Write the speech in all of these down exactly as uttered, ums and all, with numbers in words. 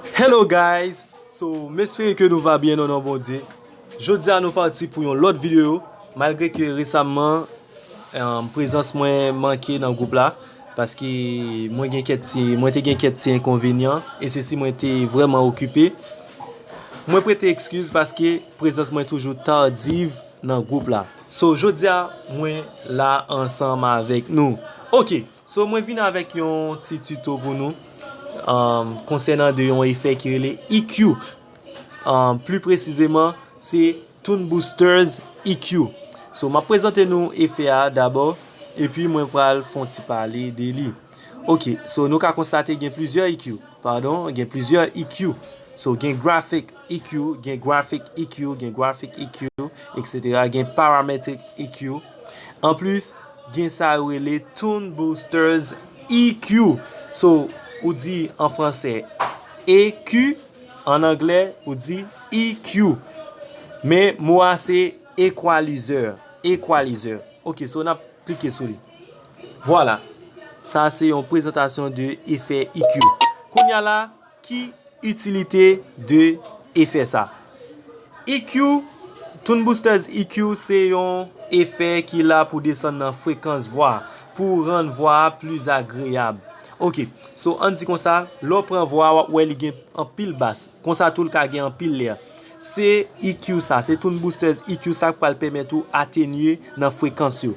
Hello guys! So, m espere ke nou va byen nan non Bondye. Jodi a nou pati pou yon lòt videyo, malgre ke resaman, um, prezans mwen manke nan gwoup la, paske mwen gen kèk ti, mwen te gen kèk ti enkonvenyan, e sesi mwen te vrèman okipe. Mwen prete ekskiz paske prezans mwen toujou tardiv nan gwoup la. So, jodi a, mwen la ansanm avèk nou. Ok, so mwen vin avèk yon ti tuto pou nou, um, konsènan de yon efè ki rele E Q. Um, pli presizeman, se Tone Boosters E Q. So, m ap prezante nou efè a dabò, epi mwen pral fè yon ti pale de li. Ok, so nou ka konstate gen plizyè E Q. Padon, gen plizyè E Q. So, gen graphic E Q, gen graphic E Q, gen graphic E Q, et cetera. Gen parametric E Q. Anplis, gen sa yo rele Tone Boosters E Q. So, ou di an fransè E Q, an anglè, ou di E Q. Men mo a se equalizer. Equalizer. Ok, so n ap klike sou li. Vwala. Sa se yon prezantasyon de efè E Q. Kounye a la, ki itilite de efè sa? E Q, Tone Boosters E Q se yon efè ki la pou desann nan frekans vwa, pou rann vwa a pli agreyab. Ok, so ann di konsa, lè w pran vwa a, w ap wè li gen anpil bas. Konsa tou l ka gen anpil lè. Se E Q sa, se Tone Boosters E Q sa k pral pèmèt ou atenye nan frekans yo.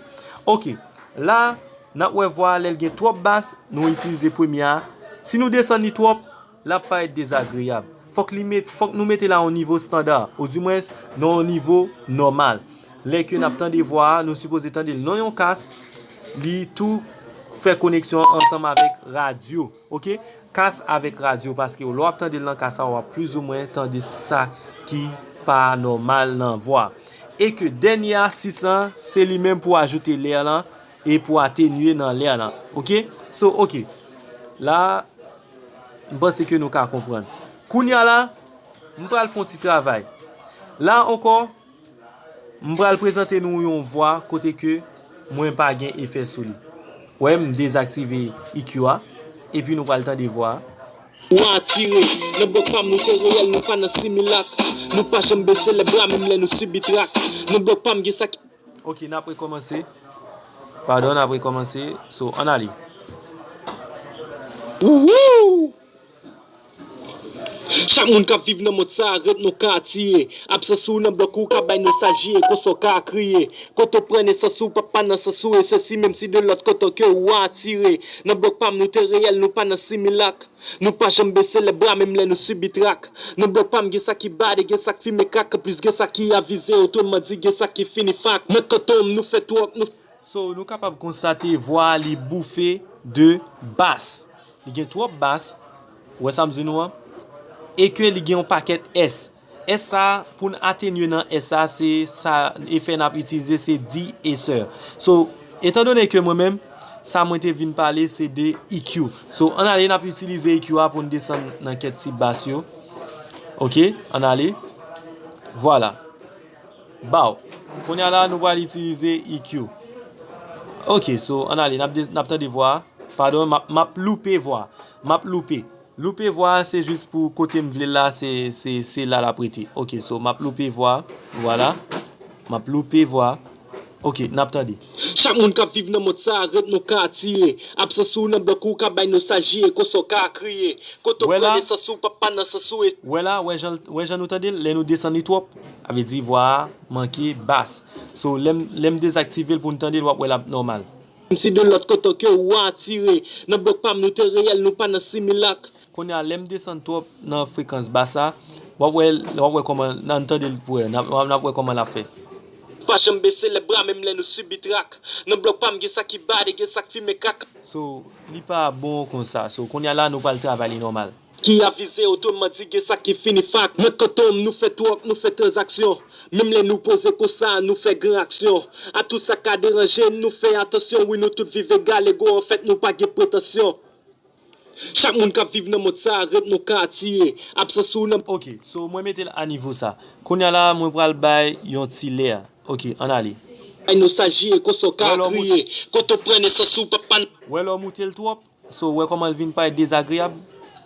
Ok, la, n ap wè vwa a lè l gen twòp bas, nou itilize premye a. Si nou desann li twòp, l ap parèt dezagreyab. Fòk li met, fòk nou mete l a yon nivo estanda, odimwens nan yon nivo nòmal. Lè ke n ap tande vwa a, nou sipoze tande l nan yon kas, li tou fè koneksyon ansanm avèk radyo, ok? Kas avèk radyo, paske lè w ap tande l nan kas la, w ap plizoumwen tande sa ki pa nòmal nan vwa. E ke dènye a, sis lan, se li menm pou ajoute lè lan e pou atenye nan lè lan. Ok? So, ok. La, m panse ke nou ka konprann. Kounye a la, m pral fè yon ti travay. La ankò, m pral prezante nou yon vwa kote ke mwen pa gen efè sou li. Wè, m dezaktive E Q a, epi nou pral tande vwa a. Ou atire, nan blòk pa m nou se reyèl, nou pa nan similak. Nou pa janm bese lè bra, menm lè nou sibi trak. Nan blòk pa m gen sa ki Ok, n ap rekòmanse. Padon, n ap rekòmanse. So, ann ale. Wouwou! Chak moun k ap viv nan mond sa a ret nan katye. Absans ou nan blòk ou ka bay nostalji e konsa w ka kriye. Kote w pran nesans ou, papa nan sans ou, e sesi menm si de lòt kote ke ou atire. Nan blòk pa m nou te reyèl, nou pa nan similak. Nou pa janm bese lè bra, menm lè nou sibi trak. Nan blòk pa m gen sa ki bade, gen sa k fimen krak, plis gen sa ki avize, otreman di, gen sa ki fini fak. Nan kanton m nou fè twòp, nou So, nou kapab konstate vwa a li boufe de bas. Li gen twòp bas, ou wè sa m di nou an? E ke li gen yon pakèt S. S sa, pou n atenye nan S sa, se sa, efè n ap itilize, se de-esser. So, etandone ke mwen menm, sa mwen te vin pale, se de E Q. So, ann ale, n ap itilize E Q a pou n desann nan kèk ti bas yo. Ok, ann ale. Vwala. Baw. Kounye a la, nou pral itilize E Q. Ok, so, ann ale, n ap de- n ap tande vwa a. Padon, m ap, m ap loupe vwa a. M ap loupe. Loupe vwa a, se jis pou kote m vle l la, se, se, se la l ap rete. Ok, so, m ap loupe vwa a. Vwala. M ap loupe vwa a. Ok, n ap tande. Chak moun k ap viv nan mond sa a ret nan katye. Absans ou nan blòk ou ka bay nostalji e konsa w ka kriye. Kote w pran nesans ou, papa nan sans ou e Wè la, wè jan, wè jan nou tande l, lè nou desann li twòp, sa vle di vwa a manke bas. So, lè m, lè m dezaktive l pou n tande l, w ap wè l ap nòmal. Menm si de lòt kote ke ou atire. Nan blòk pa m nou te reyèl, nou pa nan similak. Kounye a, lè m desann twòp nan frekans bas la, w ap wè, w ap wè kòman, n a tande l pou wè, n ap, n ap wè kòman l ap fè. Pa janm bese lè bra, menm lè nou sibi trak. Nan blòk pa m gen sa ki bade, gen sa k fimen krak. So, li pa bon konsa. So, kounye a la, nou pral travay li nòmal. Ki avize, otreman di, gen sa ki fini fak. Nan kanton m, nou fè twòp, nou fè tranzaksyon. Menm lè nou poze konsa, nou fè gran aksyon. A tout sa ka deranje n, nou fè atansyon. Wi, nou tout viv egal, ego, anfèt, nou pa gen pretansyon. Chak moun k ap viv nan mond sa a ret nan katye. Absans ou nan Ok, so mwen mete l a nivo sa. Kounye a la, mwen pral bay yon ti lè. Ok, ann ale. Bay nostalji e konsa w ka Wè lè w moute- kriye. Kote w pran nesans ou, papa n- Wè lè w moute l twòp. So, wè kòman l vin parèt dezagreyab.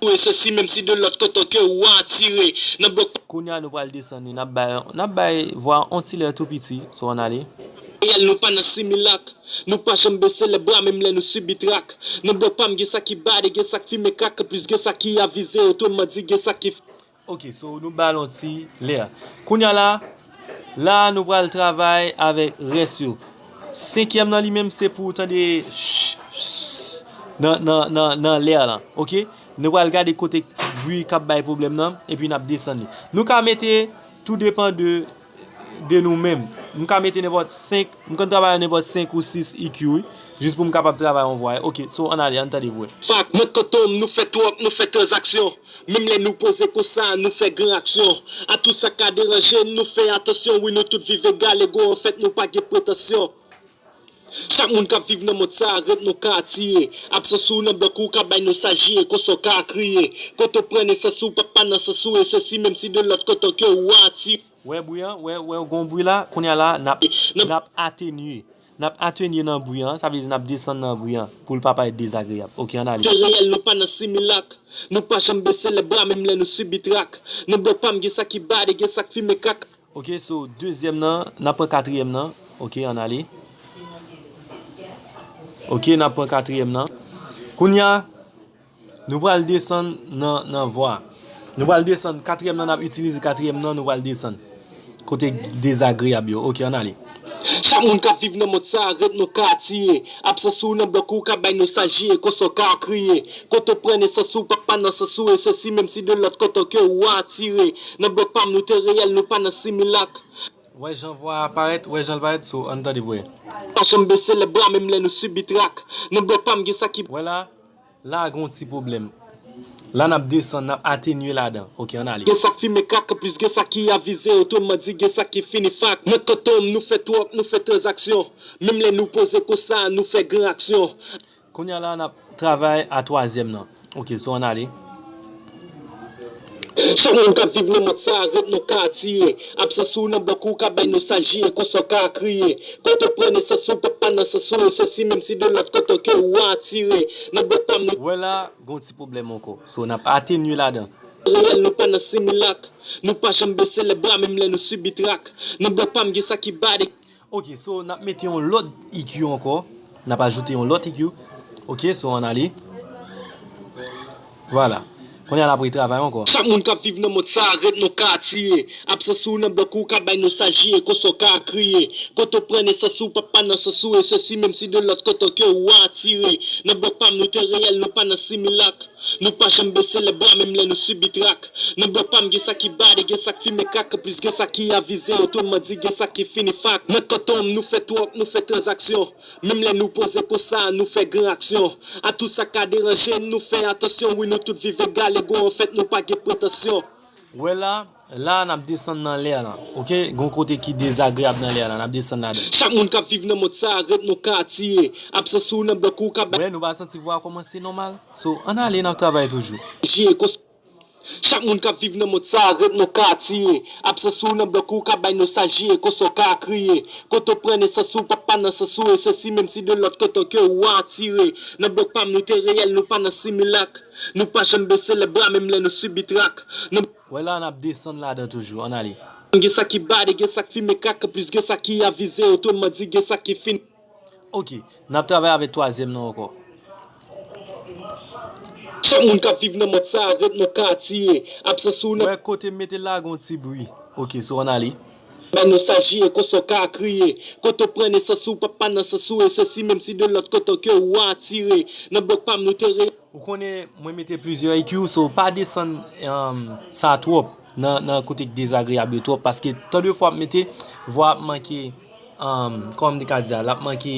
Ou e sesi, menm si de lòt kote ke ou atire. Nan blòk. Kounye a, nou pral desann li. N ap bay, n ap bay vwa on ti lè tou piti. So, ann ale. Reyèl, nou pa nan similak. Nou pa janm bese lè bra, menm lè nou sibi trak. Nan blòk pa m, gen sa ki bade, gen sa k fimen krak, plis gen sa ki avize, otreman di, gen sa ki. Ok, so, nou ba l on ti lè. Kounye a la, la, nou pral travay avèk rès yo. Senkyèm nan li menm, se pou w tande ch, ch, nan, nan, nan, nan lè lan. Ok? Nou pral gade kote bri k ap bay pwoblèm nan, epi n ap desann li. Nou ka mete, tou depan de, de nou menm. M ka mete nenpòt senk, m konn travay nenpòt senk ou sis E Q, wi. Jis pou m kapab travay yon vwa. Ok, so, ann ale, ann tande vwa. Fak, mwen kanton m, nou fè twòp, nou fè tranzaksyon. Menm lè nou poze konsa, nou fè gran aksyon. A tout sa ka deranje n, nou fè atansyon. Wi, nou tout viv egal ego, anfèt, nou pa gen pretansyon. Chak moun k ap viv nan mond sa a ret non ka atire. Absans ou nan blòk ou ka bay nostalji e konsa w ka kriye. Kote w pran nesans ou, papa nan sans ou, e sesi menm si de lòt kote ke ou atire. Wè bri an, wè, wè w gon bri la, kounye a la, n ap, n ap atenye. N ap atenye nan bri an, sa vle di n ap desann nan bri an, pou l pa parèt dezagreyab. Ok, ann ale. Ke reyèl, nou pa nan similak. Nou pa janm bese lè bra, menm lè nou sibi trak. Nan blòk pa m, gen sa ki bade, gen sa k fimen krak. Ok, so, dezyèm nan, n ap pran katriyèm nan. Ok, ann ale. Ok, n ap pran katriyèm nan. Kounye a, nou pral desann nan, nan vwa. Nou pral desann katriyèm nan, n ap itilize katriyèm nan, nou pral desann. Kote dezagreyab yo. Ok, ann ale. Chak moun k ap viv nan mond sa a ret non ka atire. Absans ou nan blòk ou ka bay nostalji e konsa w ka kriye. Kote w pran nesans ou, papa nan sans ou, e sesi menm si de lòt kote ke ou atire. Nan blòk pa m, nou te reyèl, nou pa nan similak. Wè jan vwa a parèt, wè jan l parèt, so, ann tande pou wè. Pa janm bese lè bra, menm lè nou sibi trak. Nan blòk pa m, gen sa ki. Wè la, la gon ti pwoblèm. La n ap desann, n ap atenye ladan. Ok, ann ale. Gen sa k fimen krak, plis gen sa ki avize, otreman di, gen sa ki fini fak. Nan kanton m, nou fè twòp, nou fè tranzaksyon. Menm lè nou poze konsa, nou fè gran aksyon. Kounye a la, n ap travay a twazyèm nan. Ok, so ann ale. Chak moun k ap viv nan mond sa a ret non ka atire. Absans ou nan blòk ou ka bay nostalji e konsa w ka kriye. Kote w pran nesans ou, papa nan sans ou, e sesi menm si de lòt kote ke ou atire. Nan blòk pa m, nou. Wè la, gon ti pwoblèm ankò. So, n ap atenye ladan. Reyèl, nou pa nan similak. Nou pa janm bese lè bra, menm lè nou sibi trak. Nan blòk pa m, gen sa ki bade. Ok, so, n ap mete yon lòt E Q ankò. N ap ajoute yon lòt E Q. Ok, so, ann ale. Vwala. Kounye a n ap retravay ankò. Chak moun k ap viv nan mond sa a ret non ka atire. Absans ou nan blòk ou ka bay nostalji e konsa w ka kriye. Kote w pran nesans ou, papa nan sans ou, e sesi menm si de lòt kote ke ou atire. Nan blòk pa m, nou te reyèl, nou pa nan similak. Nou pa janm bese lè bra, menm lè nou sibi trak. Nan blòk pa m, gen sa ki bade, gen sa k fimen krak, plis gen sa ki avize, otreman di, gen sa ki fini fak. Nan kanton m, nou fè twòp, nou fè tranzaksyon. Menm lè nou poze konsa, nou fè gran aksyon. A tout sa ka deranje n, nou fè atansyon. Wi, nou tout viv egal ego, anfèt, nou pa gen pretansyon. Wè la, la, n ap desann nan lè lan. Ok, gon kote ki dezagreyab nan lè lan, n ap desann ladan. Chak moun k ap viv nan mond sa a ret non ka atire. Absans ou nan blòk ou ka bay. Wè, nou pa santi vwa a kòmanse nòmal. So, ann ale, n ap travay toujou. Chak moun k ap viv nan mond sa a ret non ka atire. Absans ou nan blòk ou ka bay nostalji e konsa w ka kriye. Kote w pran nesans ou, papa nan sans ou, e sesi menm si de lòt kote ke ou atire. Nan blòk pa m, nou te reyèl, nou pa nan similak. Nou pa janm bese lè bra, menm lè nou sibi trak. Nou. Wè la, n ap desann ladan toujou. Ann ale. Gen sa ki bade, gen sa k fimen krak, plis gen sa ki avize, otreman di, gen sa ki fini. Ok, n ap travay avèk twazyèm nan ankò. Chak moun k ap viv nan mond sa a ret non ka atire. Absans ou nan. Wè kote m mete l la, gon ti bri. Ok, so ann ale. Bay nostalji e konsa w ka kriye. Kote w pran nesans ou, papa nan sans ou, e sesi menm si de lòt kote ke ou atire. Nan blòk pa m, nou te re. Ou konnen, mwen mete plizyè E Q, so pa desann, um, sa twòp nan, nan kote k dezagreyab yo twòp, paske tan de fwa ap mete, vwa ap manke, um, kòman m te ka di a, l ap manke,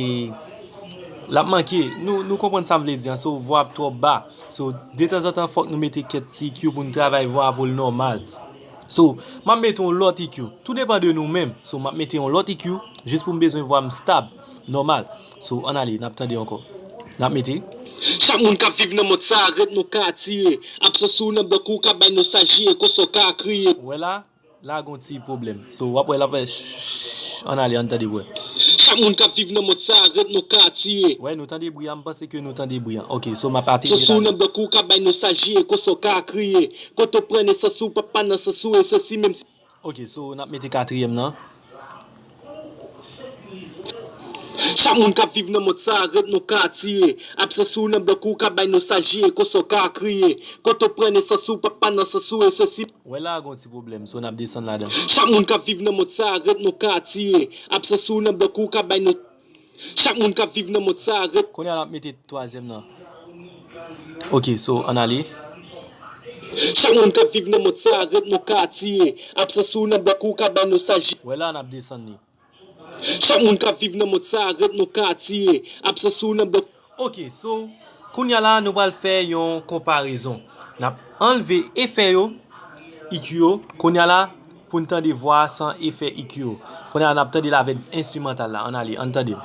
l ap manke, nou, nou konprann sa m vle di an, so vwa ap twòp ba. So, detanzantan, fòk nou mete kèk ti E Q pou n travay vwa a pou l nòmal. So, m ap mete yon lòt E Q. Tou depan de nou menm. So, m ap mete yon lòt E Q, jis pou m bezwen vwa m stab, nòmal. So, ann ale, n ap tande ankò. N ap mete. Chak moun k ap viv nan mond sa a ret non ka atire. Absans ou nan blòk ou ka bay nostalji e konsa w ka kriye. Wè la, la gon ti pwoblèm. So, w ap wè l ap fè ch, ann ale, ann tande pou wè. Chak moun k ap viv nan mond sa a ret nan katye. Wè, nou tande bri a, m panse ke nou tande bri a. Ok, so m ap ateri la. Sou nan blòk ou ka bay nostalji e konsa w ka kriye. Kote w pran nesans ou, papa nan sans ou, e sesi menm si. Ok, so n ap mete katriyèm nan. Chak moun k ap viv nan mond sa a ret nan katye. Absans ou nan blòk ou ka bay nostalji e konsa w ka kriye. Kote w pran nesans ou, papa nan sans ou, e sesi. Wè la gon ti pwoblèm, so n ap desann ladan. Chak moun k ap viv nan mond sa a ret nan katye. Absans ou nan blòk ou ka bay nos. Chak moun k ap viv nan mond sa a ret. Kounye a n ap mete twazyèm nan. Ok, so ann ale. Chak moun k ap viv nan mond sa a ret nan katye. Absans ou nan blòk ou ka bay nostalji. Wè la n ap desann li. Chak moun k ap viv nan mond sa a ret nan katye. Absans ou nan blòk. Ok, so kounye a la nou pral fè yon konparezon. N ap anlve efè yo, E Q yo. Kounye a la, pou n tande vwa a san efè E Q yo. Kounye a la n ap tande l avèk enstrimantal la. Ann ale, ann tande l.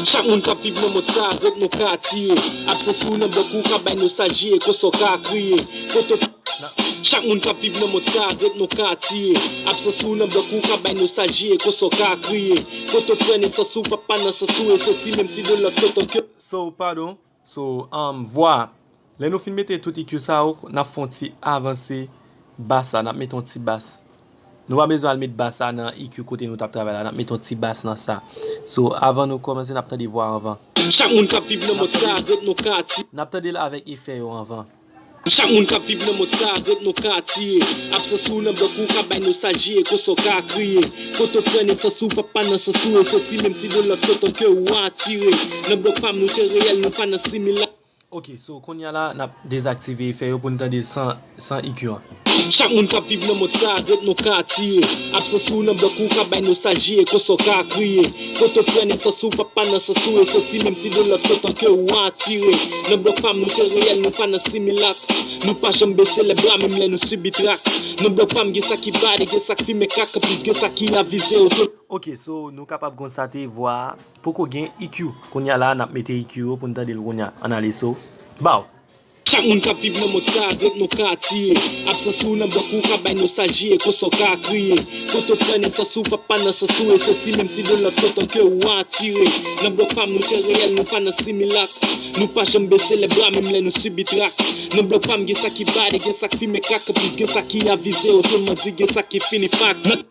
Chak moun k ap viv nan mond sa a ret nan katye. Absans ou nan blòk ou ka bay nostalji e konsa w ka kriye. Kote w. Chak moun k ap viv nan mond sa a ret nan katye. Absans ou nan blòk ou ka bay nostalji e konsa w ka kriye. Kote w pran nesans ou, papa nan sans ou, e sesi menm si de lòt kote ke. So, padon. So, um, vwa. Lè nou fin mete tout E Q sa yo, n ap fè yon ti avanse bas la, n ap mete yon ti bas. Nou pa bezwen al met bas la nan E Q kote nou t ap travay la, n ap mete yon ti bas nan sa. So, avan nou kòmanse, n ap tande vwa anvan. Chak moun k ap viv nan mond sa a ret nan katye. N ap tande l avèk efè yo anvan. Chak moun k ap viv nan mond sa a ret nan katye. Absans ou nan blòk ou ka bay nostalji e konsa w ka kriye. Kote w pran nesans ou, papa nan sans ou, e sesi menm si de lòt kote ke ou atire. Nan blòk pa m nou te reyèl, nou pa nan similak. Ok, so kounye a la, n ap dezaktive efè yo pou n tande san, san E Q an. Chak moun k ap viv nan mond sa a ret nan katye. Absans ou nan blòk ou ka bay nostalji e konsa w ka kriye. Kote w pran nesans ou, papa nan sans ou, e sesi menm si de lòt kote ke ou atire. Nan blòk pa m nou te reyèl, nou pa nan similak. Nou pa janm bese lèbra menm lè nou sibi trak. Nan blòk pa m gen sa ki bade, gen sa k fimen krak, anplis gen sa ki avize oto. Ok, so nou kapab konstate vwa a poko gen E Q. Kounye a la, n ap mete E Q yo pou n tande l kounye a. Ann ale so. Baw. Chak moun k ap viv nan mond sa a ret nan katye. Absans ou nan blòk ou ka bay nostalji e konsa w ka kriye. Kote w pran nesans ou, papa nan sans ou, e sesi menm si de lòt kote ke ou atire. Nan blòk pa m nou te reyèl, nou pa nan similak. Nou pa janm bese lèbra menm lè nou sibi trak. Nan blòk pa m gen sa ki bade, gen sa k fimen krak, anplis gen sa ki avize, otreman di gen sa ki fini fak. Nan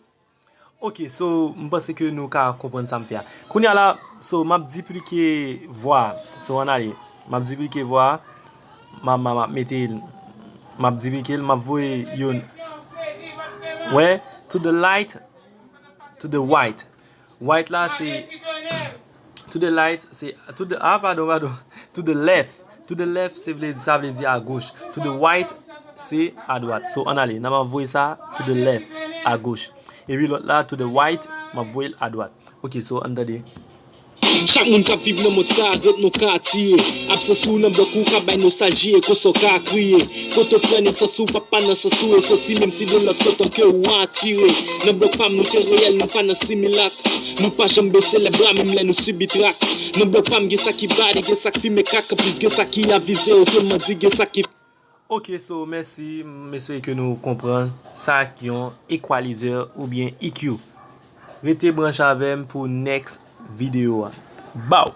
Ok, so, m panse ke nou ka konprann sa m fè a. Kounye a la, so, m ap diplike vwa a. So, ann ale. M ap diplike vwa a. M ap, m ap, m ap mete l. M ap diplike l, m ap voye youn. Wè, to the light, to the white. White la, se To the light, se, to the, ah, padon, padon. To the left. To the left, se vle, sa vle di a goch. To the right, se a dwat. So, ann ale. N ap voye sa to the left, a goch. Epi lòt la, to the right, m ap voye l a dwat. Ok, so, ann tande. Chak moun k ap viv nan mond sa a ret nan katye. Absans ou nan blòk ou ka bay nostalji e konsa w ka kriye. Kote w pran nesans ou, papa nan sans ou, e sesi menm si de lòt kote ke ou atire. Nan blòk pa m nou te reyèl, nou pa nan similak. Nou pa janm bese lèbra menm lè nou sibi trak. Nan blòk pa m gen sa ki bade, gen sa k fimen krak, anplis gen sa ki avize, otreman di gen sa ki. Ok, so, mèsi, m espere ke nou konprann sa k yon equalizer oubyen E Q. Rete branche avè m pou next videyo a. Baw!